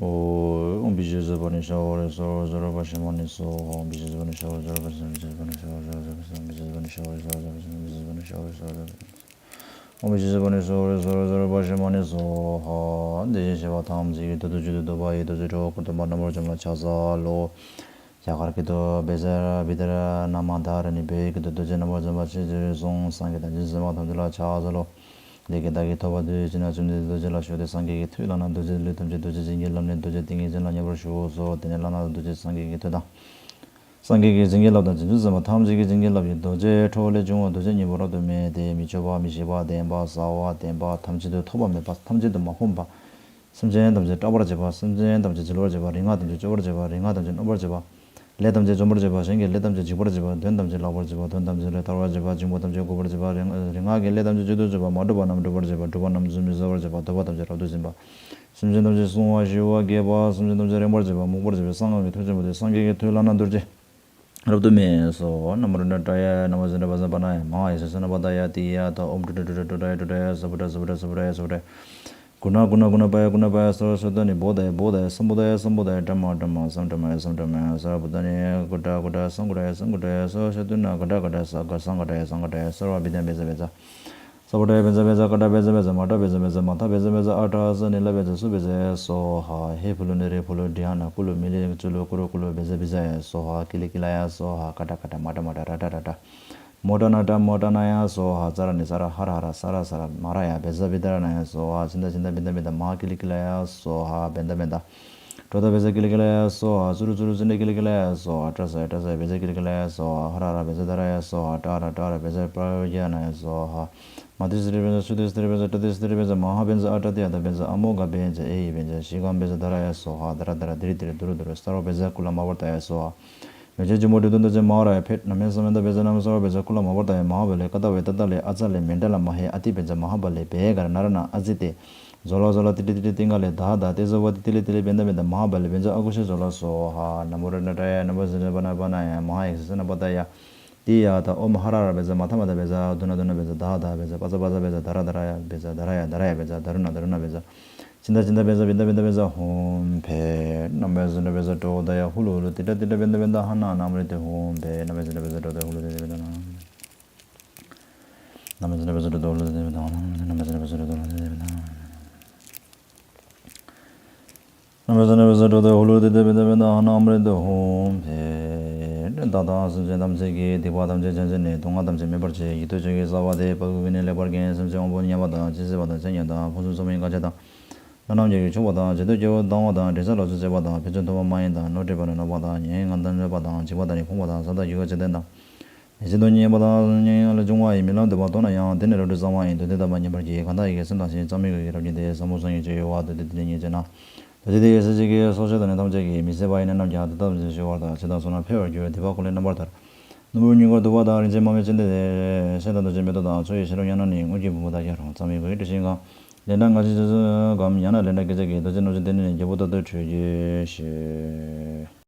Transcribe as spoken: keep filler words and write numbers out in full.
ཨོཾ་བི་ཤྭ་ས་པཱ་ཎི་ཤྭ་ཝ་རེ་སྭཱ་ཧཱ། ཨོཾ་བི་ཤྭ་ས་པཱ་ཎི་ཤྭ་ཝ་རེ་སྭཱ་ཧཱ། ཨོཾ་བི་ཤྭ་ས་པཱ་ཎི་ཤྭ་ཝ་རེ་སྭཱ་ཧཱ། ཨོཾ་བི་ཤྭ་ས་པཱ་ཎི་ཤྭ་ཝ་རེ་སྭཱ་ཧཱ། ཨོཾ་བི་ཤྭ་ས་པཱ་ཎི་ཤྭ་ཝ་རེ་སྭཱ་ཧཱ། ཨོཾ་བི་ཤྭ་ས་པཱ་ཎི་ཤྭ་ཝ་རེ་སྭཱ་ཧཱ། ཨོཾ་བི་ཤྭ་ས་པཱ་ཎི་ཤྭ་ཝ་རེ་སྭཱ་ཧཱ། དེ་བཞིན་གཤེགས་པ་ཐམས་ཅད་ཀྱི་མཐུ་སྟོབས་བཅུད་དུ་བསྡུས་པ་ཡི་རྡོ་རྗེ་དྲིལ་བུ་སྐུ་གདོང་པ་རྣམ་པར་འཇོམས་ལ་ཕྱག་འཚལ་ལོ། རྒྱ་གར་སྐད་དུ། བཛྲ་བི་དྷ་ར་ན་མ་དྷ་ར་ཎི། བོད་ཡིག་གི་དོན། རྡོ་རྗེ་རྣམ་པར་འཇོམས་པ་ཆེས་ཆེར་གསུངས། སངས་རྒྱས་དང་བྱང་ཆུབ་སེམས་དཔའ་ཐམས་ཅད་ལ་ཕྱག་འཚལ་ལོ། ལས་ཀྱི་བདག་གིས་ཐོབ་པ་དེ་ཅི་ན་བཅོམ་ལྡན་འདས་རྡོ་རྗེ་ལ་ཞུགས་ཏེ། སངས་རྒྱས་ཀྱི་མཐུས་བླ་ན་རྡོ་རྗེའི་ལུས་ཐམས་ཅད་རྡོ་རྗེ་བྱིན་གྱིས་བརླབས་ནས་རྡོ་རྗེ་ཏིང་ངེ་འཛིན་ལ་མཉམ་པར་ཞུགས་སོ། དེ་ནས་བླ་ན་རྡོ་རྗེ་སངས་རྒྱས་ཀྱི་མཐུ་དང་། སངས་རྒྱས་ཀྱི་བྱིན་གྱིས་བརླབས་དང་བྱང་ཆུབ་སེམས་དཔའ་ཐམས་ཅད་ཀྱི་བྱིན་གྱིས་བརླབས་ཀྱིས་རྡོ་རྗེའི་ཁྲོ་བོ་ལས་བྱུང་བ་རྡོ་རྗེ་སྙིང་པོ་རབ་ཏུ་མེད་དེ། མི་བསྐྱོད་པ། མི་ཤིགས་པ། བརྟན་པ། གསལ་བ། བརྟན་པ། ཐམས་ཅད་དུ་ཐོགས་པ་མེད་པ། ཐམས་ཅད་དུ་མ་ཕོངས་པ། སེམས་ཅན་ཐམས་ཅད་སྐྲག་པར་བྱེད་པ། སེམས་ཅན་ཐམས་ཅད་འཇིལ་བར་བྱེད་པ། རིག་སྔགས་ཐམས་ཅད་སྐྱོབ་པར་བྱེད་པ། རིག་སྔགས་ཐམས་ཅད་གནོད་པར་བྱེད་པ། ལས་ཐམས་ཅད་འཇོམས་པར་བྱེད་པ། གཞན་གྱི་ལས་ཐམས་ཅད་འཇིག་པར་བྱེད་པ། དོན་ཐམས་ཅད་བརླག་པར་བྱེད་པ། དོན་ཐམས་ཅད་ལས་ཐར་བར་བྱེད་པ། འཇིགས་པ་ཐམས་ཅད་འགོག་པར་བྱེད་པ། རིག་རིག་སྔགས་ཀྱི་ལས་ཐམས་ཅད་བྱེད་དུ་གཅོད་པ། མ་གྲུབ་པ་རྣམས་གྲུབ་པར་བྱེད་པ། གྲུབ་པ་རྣམས་ཚུལ་བཞིན་གསལ་བར་བྱེད་པ། ཐོབ་པ་ཐམས་ཅད་རབ་ཏུ་འབྱིན་པ། སེམས་ཅན་ཐམས་ཅད་བསྲུང་བ། ཞི་བ། རྒྱས་པ། སེམས་ཅན་ཐམས་ཅད་རེངས་པར་བྱེད་པ། མུག་པར་བྱེད་པའི་གསང་སྔགས་ཀྱི་མཐུ་ཆེན་པོ་སྟེ། སངས་རྒྱས་ཀྱི་མཐུས་བླ་ན་རྡོ་རྗེ་རབ་ཏུ་མེད་སོ། ན་མོ་རཏྣ་ཏྲཱ་ཡ། ན་མོ་ཛྙཱ་ན་བཛྲ་པཱ་ཎཱ་ཡ། མ་ཧཱ་ཡེ་ཤྭ་ས་ན་པ་ཏཱ་ཡ། ཏདྱ་ཐཱ། ཨོཾ་ཏྲུ་ཏྲུ་ཏྲུ་ཏྲུ་ཏྲཱ་ཡ་ཏྲཱ་ཡ། སཱ་བྷུ་ཏྲ་སཱ་བྷུ་ཏྲ་སཱ་བྷུ་ཏཱ་ཡ་སཱ་བྷུ་ཏཱ་ཡ། གུ་ཎ་གུ་ཎ་གུ་ཎ་པཱ་ཡ་གུ་ཎ་པཱ་ཡ། སརྦ་སཱ་བུ་ཏ་ནི་བོ་དྷཱ་ཡ་བོ་དྷཱ་ཡ། སམ་བུ་དྷཱ་ཡ་སམ་བུ་དྷཱ་ཡ། བྲཧྨ་བྲཧྨ། སཾ་བྲཧྨ་ཡ་སཾ་བྲཧྨ་ཡ། སརྦ་བུ་ཏ་ནི་ཀུ་ཏྲ་ཀུ་ཏྲ། སཾ་ཀུ་ཏྲ་ཡ་སཾ་ཀུ་ཏྲ་ཡ། སརྦ་སཱ་བུ་ཏ་ན། གྷ་ཏ་གྷ་ཏ། ས་གྷ། སཾ་གྷ་ཏ་ཡ་སཾ་གྷ་ཏ་ཡ། སརྦ་བི་དྷ་བྷེ་ཛ་བྷེ་ཛ། སརྦ་ཏྲ་ཡ་བྷེ་ཛ་བྷེ་ཛ། ཀ་ཏ་བྷེ་ཛ་བྷེ་ཛ། མ་ཏ་བྷེ་ཛ་བྷེ་ཛ། མ་ཐ་བྷེ་ཛ་བྷེ་ཛ། མ་ཐ་བྷེ་ཛ་བྷེ་ཛ། ཨ་ཏྲ་ས་ནི་ལ་བྷེ་ཛ། སུ་བྷེ་ཛ་ཡ་སྭཱ་ཧཱ། ཧེ་ཕུ་ལུ་ནི་རེ་ཕུ་ལུ། དྲི་ཡ་ན་ཀུ་ལུ། མི་ལི་ཙུ་ལུ་ཀུ་རུ་ཀུ་ལུ། བྷེ་ཛ་བྷེ་ཛ་ཡ་སྭཱ་ཧཱ། ཀི་ལི་ཀི་ལ་ཡ་སྭཱ་ཧཱ། ཀ་ཏ་ཀ་ཏ། མ་ཏ་མ་ཏ། ར་ཏ་ར་ཏ། མོ་ཏ་ན་ཏ། མོ་ཏ་ན་ཡ་སྭཱ་ཧཱ། ཙ་ར་ནི་ཙ་ར། ཧ་ར་ཧ་ར། ས་ར་ས་ར། མ་ར་ཡ། བྷེ་ཛ་བྷེ་ཛ་ར་ན་ཡ་སྭཱ་ཧཱ། ཙི་ཏ་ཙི་ཏ། བྷེ་ཏ་བྷེ་ཏ། མ་ཧཱ་ཀི་ལི་ཀི་ལ་ཡ་སྭཱ་ཧཱ། བྷེ་ཏ་བྷེ་ཏ། ཀྲོ་ཏ་བྷེ་ཛ་ཀི་ལི་ཀི་ལ་ཡ་སྭཱ་ཧཱ། ཙུ་རུ་ཙུ་རུ། ཙི་ཏ་ཀི་ལི་ཀི་ལ་ཡ་སྭཱ་ཧཱ། ཏྲ་ས་ཡ། ཏྲ་ས་ཡ། བྷེ་ཛ་ཀི་ལི་ཀི་ལ་ཡ་སྭཱ་ཧཱ། ཧ་ར་ཧ་ར། བྷེ་ཛ་དྷ་ར་ཡ་སྭཱ་ཧཱ། ཏྲ་ར་ཏྲ་ར། བྷེ་ཛ་པྲ་ཡ་ན་ཡ་སྭཱ་ཧཱ། མ་ཏི་སི་ཏི་བྷེ་ཛ། སུ་ཏི་སི་ཏི་བྷེ་ཛ། ཏྲ་ཏི་སི་ཏི་བྷེ་ཛ། མ་ཧཱ་བྷེ་ཛ། ཨ་ཏྲ་ཏི་ཡ་ཏ་བྷེ་ཛ། ཨ་མོ་གྷ་བྷེ་ཛ། ཨེ་ཡི་བྷེ་ཛ། ཤི་ཁཾ་བྷེ་ཛ་དྷ་ར་ཡ་སྭཱ་ཧཱ། དྷ་ར་དྷ་ར། དྷི་རི་དྷི་རི། དྷུ་རུ་དྷུ་རུ། སརྦ་བྷེ་ཛ་ཀུ་ལ་མ་བར་ཏ་ཡ་སྭཱ་ཧཱ། ཡོ་བྱད་ཆེན་པོ་དྲུག་ཏུ་འདུ་བྱེད་མ་ཧཱ་ར་ཡ་ཕཊ། ན་མེ་སཾ་མེ་ཏ་བྷེ་ཛ། ན་མེ་སརྦ་བྷེ་ཛ་ཀུ་ལ་མ་བར་ཏ་ཡ། མ་ཧཱ་བྷ་ལེ། ཀ་ཏ་བེ་ཏ་ཏ་ལེ། ཨ་ཙ་ལེ། མེ་ཏ་ལ་མ་ཧེ། ཨ་ཏི་བེ་ཛ་མ་ཧཱ་བྷ་ལེ། བེ་ག་ར་ན་ར་ན། ཨ་ཙི་ཏེ། ཛོ་ལ་ཛོ་ལ། ཏི་ཏི་ཏི་ཏི། ཏི་ང་ལེ། དྷ་དྷ། ཏེ་ཛ་ཝ་ཏི། ཏི་ལི་ཏི་ལི། བེ་ཏ་བེ་ཏ། མ་ཧཱ་བྷ་ལེ། བེ་ཛ་ཨ་ཀུ་ཤ་ཛོ་ལ་སྭཱ་ཧཱ། ན་མོ་རཏྣ་ཏྲཱ་ཡ། ན་མོ་ཛྙཱ་ན་པ་ཎཱ་ཡ། མ་ཧཱ་ཡེ་ཤྭ་ས་ན་པ་ཏཱ་ཡ། ཏདྱ་ཐཱ། ཨོཾ་ཧ་ར་ཧ་ར་བྷེ་ཛ། མ་ཐ་མ་ཐ་བྷེ་ཛ། དྷུ་ན་དྷུ་ན་བྷེ་ཛ། དྷ་དྷ་བྷེ་ཛ། པ་ཙ་པ་ཙ་བྷེ་ཛ། དྷ་ར་དྷ་ར་ཡ་བྷེ་ཛ། དྷ་ར་ཡ་དྷ་ར་ཡ་བྷེ་ཛ། དྷ་རུ་ན་དྷ་རུ་ན་བྷེ་ཛ། ཅི་ཏ་ཅི་ཏ་བྷེ་ཛ། བི་ཏ་བི་ཏ་བྷེ་ཛ། ཧཱུྃ་ཕཊ། ན་མེ་ཛྙཱ་ན་བྷེ་ཛ་ཀྲོ་དྷ་ཡ། ཧུ་ལུ་ཧུ་ལུ། ཏི་ཏ་ཏི་ཏ། བེ་ཏ་བེ་ཏ། ཧ་ན་ན་མ་རི་ཏི། ཧཱུྃ་ཕཊ། ན་མེ་ཛྙཱ་ན་བྷེ་ཛ་ཀྲོ་དྷ་ཡ། ཧུ་ལུ་ཏི་ཏ་བེ་ཏ་ན། ན་མེ་ཛྙཱ་ན་བྷེ་ཛ་ཀྲོ་དྷ་ཡ། ཧུ་ལུ་ཏི་ཏ་བེ་ཏ་ན། ན་མེ་ཛྙཱ་ན་བྷེ་ཛ་ཀྲོ་དྷ་ཡ། ཧུ་ལུ་ཏི་ཏ་བེ་ཏ་ན། ན་མེ་ཛྙཱ་ན་བྷེ་ཛ་ཀྲོ་དྷ་ཡ། ཧུ་ལུ་ཏི་ཏ་བེ་ཏ་བེ་ཏ། ཧ་ན་མ་རི་ཏི། ཧཱུྃ་ཕཊ། བདག་དང་སེམས་ཅན་ཐམས་ཅད་ཀྱི། སྡིག་པ་ཐམས་ཅད་བྱང་བྱས་ནས། སྡུག་བསྔལ་ཐམས་ཅད་མེད་པར་བྱེད། ཡིད་དུ་ཆོས་ཀྱི་རྩ་བ་སྟེ། ཕ་གི་གུ་ནི་ལེགས་པར་མཁྱེན། སེམས་ཅན་དབང་པོ་ཉམས་པ་དང་། ཇི་སྲིད་བར་དུ་ཚེ་ཉམས་དང་། ཕུན་སུམ་ཚོགས་པའི་མངལ་ཆགས་དང་། བླ་ན་མེད་པའི་ཕྱོགས་པ་དང་། བྱི་དོར་སྐྱེ་བོ་སྡང་བ་དང་། འདྲེ་ཆགས་ལོག་འཚོ་སྐྱེས་པ་དང་། ཕན་ཚུན་འཐོབ་པ་མ་ཡིན་དང་། བློ་འདྲེས་པ་ལ་གནོད་པ་དང་། ཉེ་བའི་ངན་སྡང་སྤྱོད་པ་དང་། བྱིས་པ་དང་ནི་ཕོངས་པ་དང་། བཟའ་དང་གོས་ཀྱི་ཆོས་ལྡན་དང་། ཡིད་བཞིན་དུ་མྱོས་པ་དང་། སྙན་ངག་ལས་བྱུང་བ་ཡི། རྨི་ལམ་དུ་བ་མཐོང་ན་ཡང་། དེ་ནི་རབ་ཏུ་གསང་བ་ཡིན། དོན་དེ་དམ་པར་ཉན་པར་བགྱི། གང་དག་ཡིད་ཀྱིས་སེམས་དང་ཞིང་། གཙང་མའི་གོས་ཀྱིས་རབ་བརྒྱན་ཏེ། ཟབ་མོ་གསང་བའི་སྤྱོད་ཡུལ་བ་དང་། དེ་དེ་ལས་ཉེས་བྱས་ན། ད་དེ་དེ་ཡི་སྲས་བཅས་ཀྱིས། སྲོག་གཅོད་དང་ནི་ཐམས་ཅད་ཀྱིས། མི་བཟད་པ་ཡི་ནད་རྣམས་ཀྱང་། དེ་དག་སོང་ན་འཕེལ་བར་འགྱུར། སྡིག་པ་ཀུན་ལས་རྣམ་པར་ཐར། ནོར་བུ་མྱུ་གུ་དུ་བ་དང་། རིན་ཆེན་མ་སྨོས་ཅི་ལྡན་ཏེ། ཤེལ་དང་རྡོ་རྗེ་མེ་ཏོག་དང་། མཚོ་ཡི་ཤེལ་ལུང་ཡང་ན་ནི། དངུལ་གྱི་བུམ་པ་དག་ཀྱང་རུང་། གཙང་མའི་གོས་ཀྱིས་བཀྲུས་ཤིང་གང་། ལེགས་བཀྲ་ང་བཞིན་ཅི་ཙམ་གོམས། ཡང་ན་ལེགས་བཀྲ་སྐད་ཅིག་གིས། རྡོ་རྗེ་རྣམ་བཞི་ལྡན་ནི་ནི། རྒྱལ་པོ་ལྟར་དུ་ཁྲོས་གྱུར་ཅིག།